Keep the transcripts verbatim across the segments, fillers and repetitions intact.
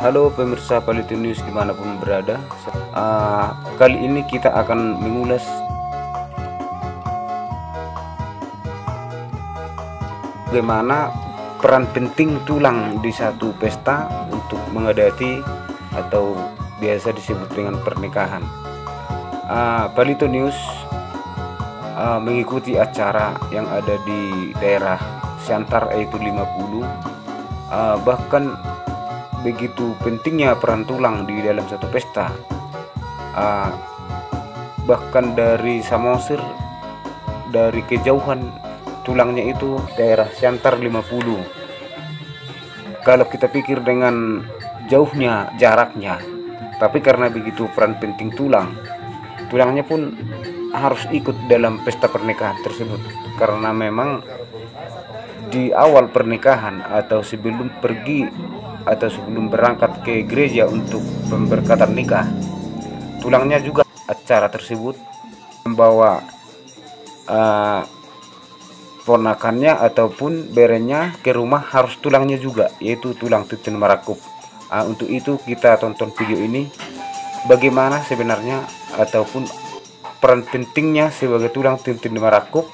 Halo pemirsa Palito News dimanapun berada. Ah, kali ini kita akan mengulas bagaimana peran penting tulang di satu pesta untuk mengadati atau biasa disebut dengan pernikahan. Ah, Palito News, ah, mengikuti acara yang ada di daerah Siantar, yaitu lima puluh. Ah, bahkan begitu pentingnya peran tulang di dalam satu pesta. Ah, bahkan dari Samosir, dari kejauhan tulangnya itu daerah Siantar lima puluh. Kalau kita pikir dengan jauhnya jaraknya, tapi karena begitu peran penting tulang, tulangnya pun harus ikut dalam pesta pernikahan tersebut. Karena memang di awal pernikahan atau sebelum pergi atau sebelum berangkat ke gereja untuk pemberkatan nikah, tulangnya juga acara tersebut membawa, eh, ponakannya ataupun berenya ke rumah harus tulangnya juga, yaitu tulang tintin marangkup. Ah, untuk itu kita tonton video ini, bagaimana sebenarnya ataupun peran pentingnya sebagai tulang tintin marangkup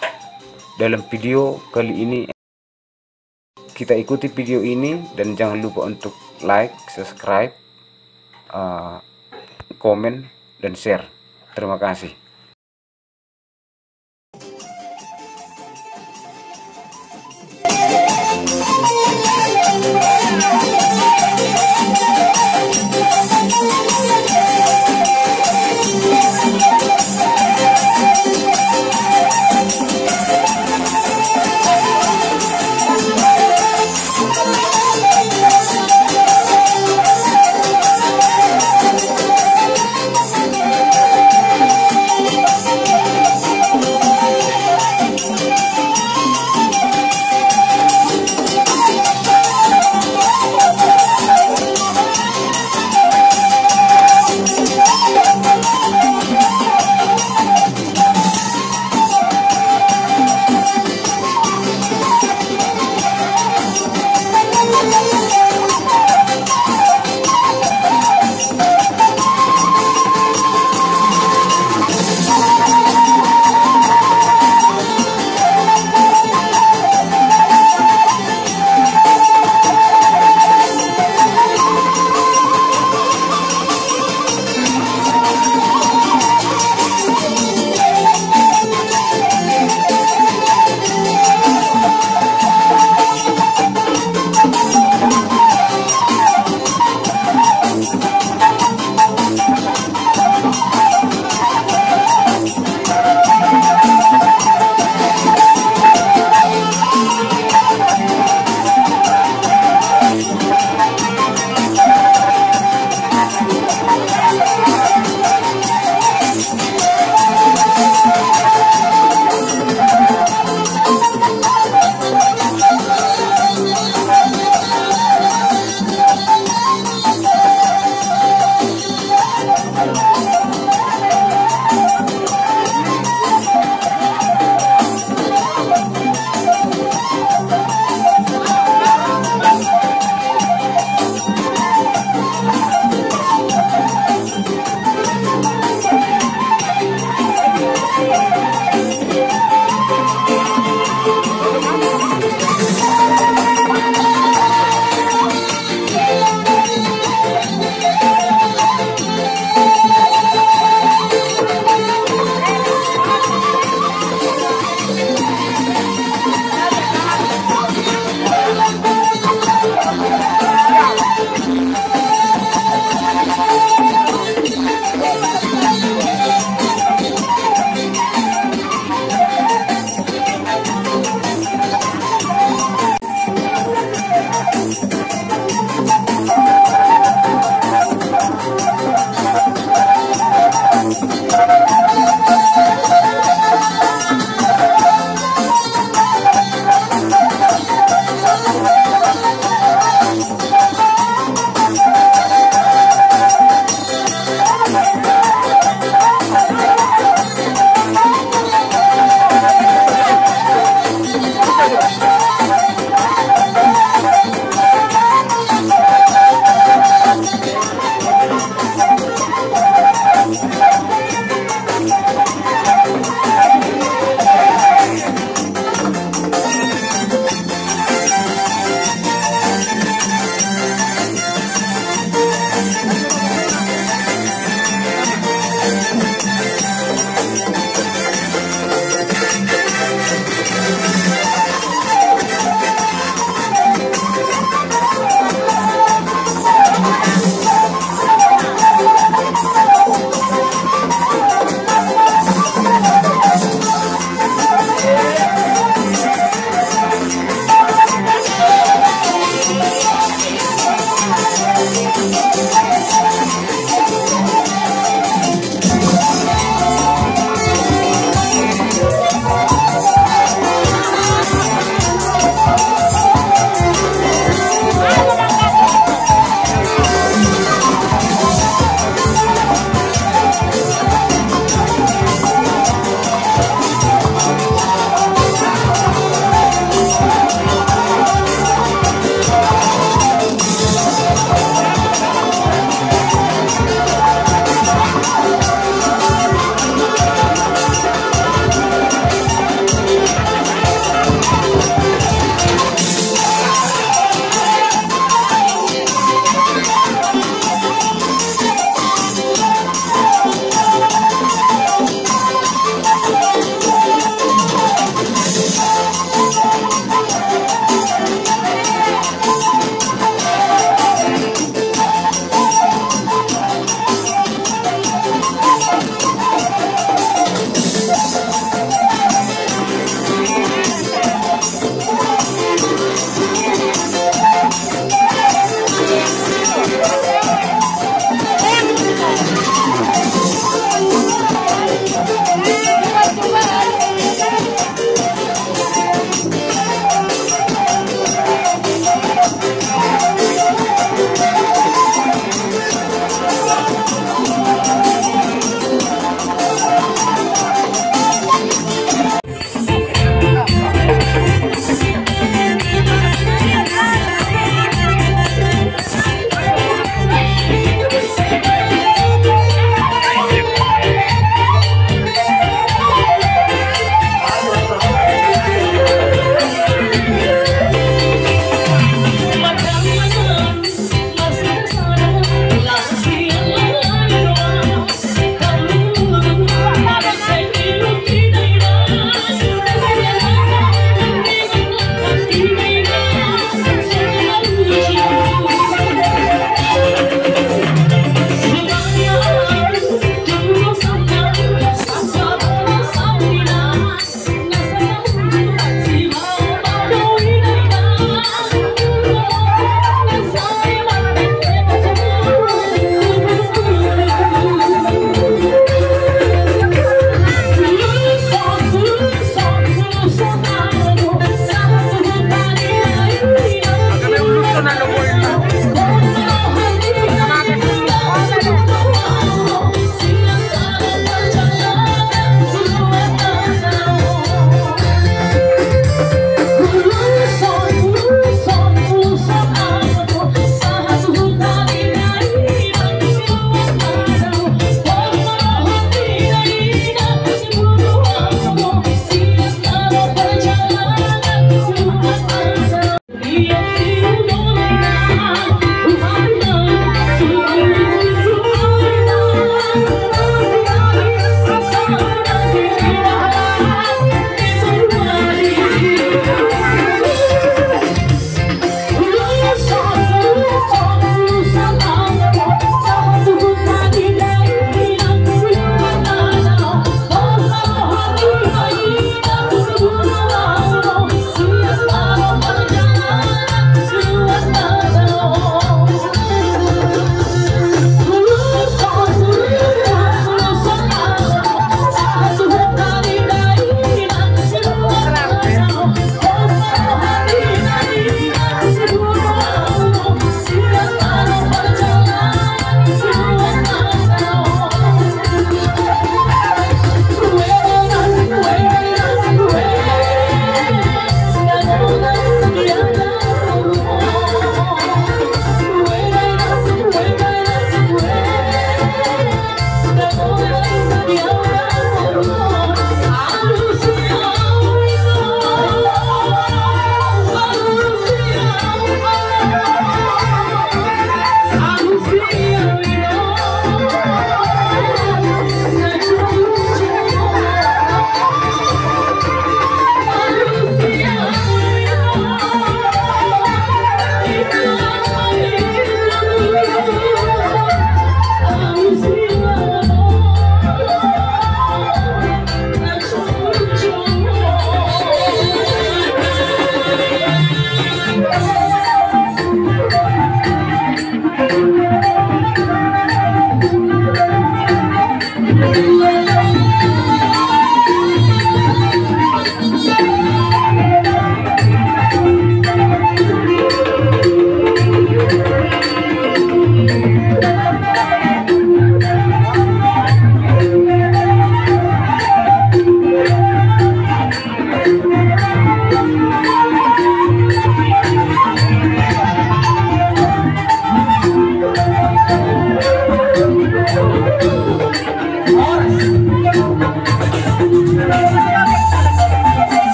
dalam video kali ini. Kita ikuti video ini dan jangan lupa untuk like, subscribe, eh, komen, dan share. Terima kasih.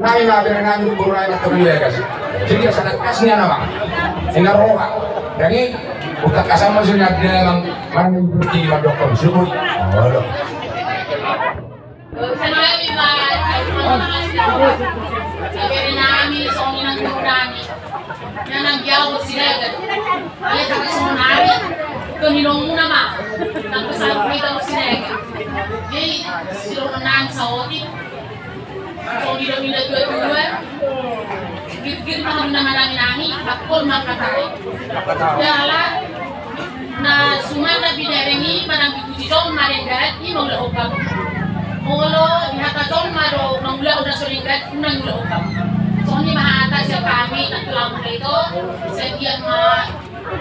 Nami ma bere nami, boru nami, martua ni bagas. Jadi asa tangkas ni anak ma. Ina roha. Dang i, utak kasama sini ada mang, mang ikuti mandokon subut. Olo. Bere nami, songon i nang boru nami. Nang dia boru Siregar. Ia tapi songon ari. Kau ni nong muna ma. Nang pesan kita boru Siregar. Jadi sidongan nang saotik. Songon i do nida tua-tua. Girgir ma hami na manangi-nangi, bakol ma hata i. Jala na suman na binereng i manang dipuji jolma denggan i mangulahon bamu. Molo di hata jolma do mangulahon na so denggan i mangulahon bamu. Songon i ma hata sian hami na tulang muna ito. Sadia ma.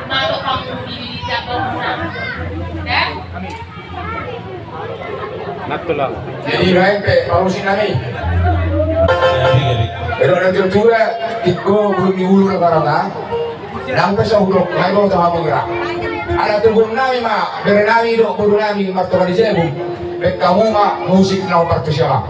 Mato kamu di di di jago muna. Eh? Natula. Jadi doain pe parusi nami. Jadi, jadi. Edo na tua-tua, iko belum diulu na barata. Nang pe so hudok, ngai bo tama pengira. Ada tugun nami ma, bere nami do, boru nami, martua ni Sebu. Pe hamu ma musik na partusi ma.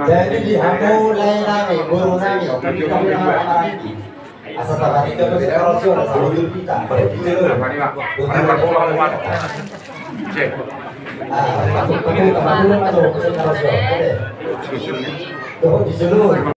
Jadi di hamu lae nami, boru nami, asa tabarik dapat sekarang suara, sama dulu kita, pada kita dulu. Ah, masuk ke kita, masuk ke kita, masuk ke kita. Tuh, di sini.